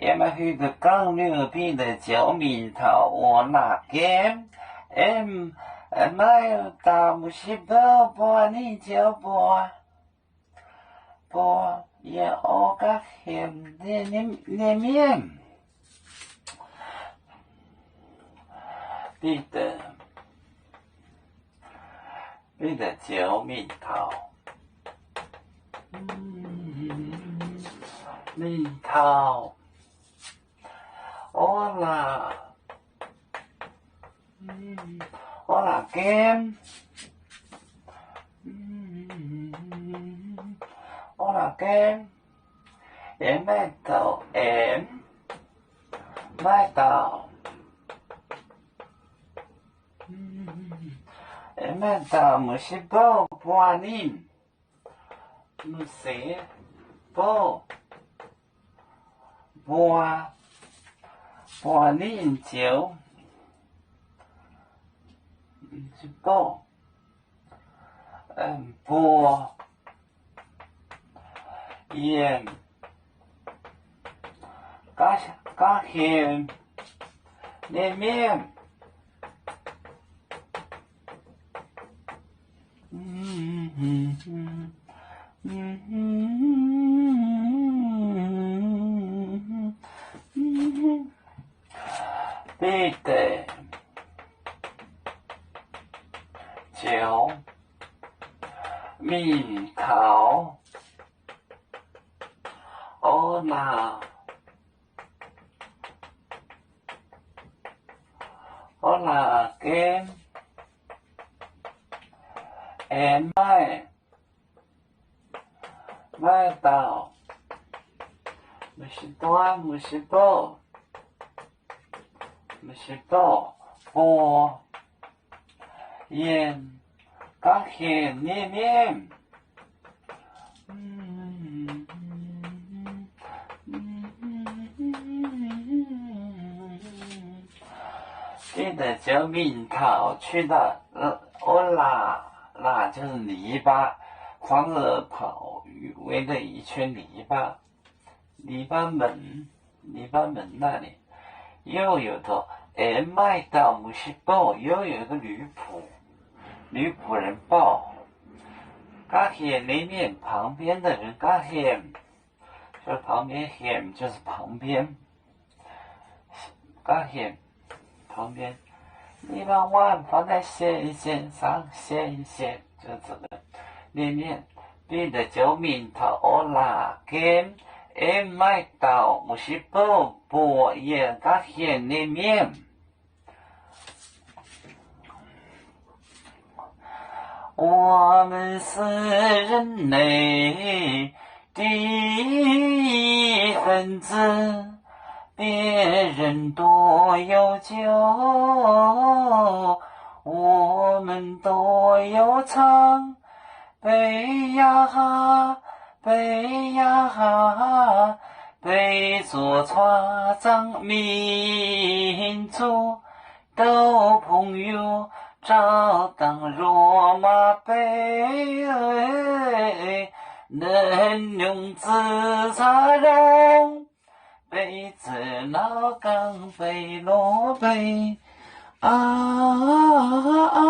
Yiem maaih huin deix gangv ninh bingh deix zioux mingh taux orn laatc gemv, mv, maiv dauh mu sieqv bouh buoz ninh zioux buoz, buoz yie orv gaav hemx nyei mienh. Bingh deix, bingh deix zioux mingh taux, mingh taux orv laatc, orv laatc gemv, orv laatc gemv, aengx maiv dauh aengx, maiv dauh, aengx maiv dauh mu sieqv bouh buoz ninh, mu sieqv bouh buoz, buoz ninh zioux, bouh buoz yiem gaav hemx nyei mienh. Bide ziouc mingh taux orv laaqc, orv laaqc gemv, aengx maiv, maiv dauh, maiv sieqv dorv, maiv sieqv dorv, maiv sieqv dorv, buo yiem gaav hemx nyei mienh. Bide ziouc mingh taux, 去到 orv laaqc, laaqc 就是篱笆, 房子跑围着一圈篱笆, 篱笆门, 篱笆门那里又有头, aengx maiv dauh mu sieqv dorv, 又有一个女仆, 女仆人报, gaav hemx nyei mienh, 旁边的人, gaav hemx, 就旁边, hemx 就是旁边, gaav hemx, 旁边, 一般万方的先生, 先生, 就指的 nyei mienh, bide ziouc mingh taux orv laaqc gemv, aengx maiv dauh mu sieqv dorv, buo yiem gaav hemx nyei mienh. 我们是人类的一份子，别人都有酒，我们都有唱。 杯呀哈，杯呀哈，杯中茶，咱民族都朋友，照当若马杯，能用紫砂容。 杯子老缸杯落杯，啊，啊，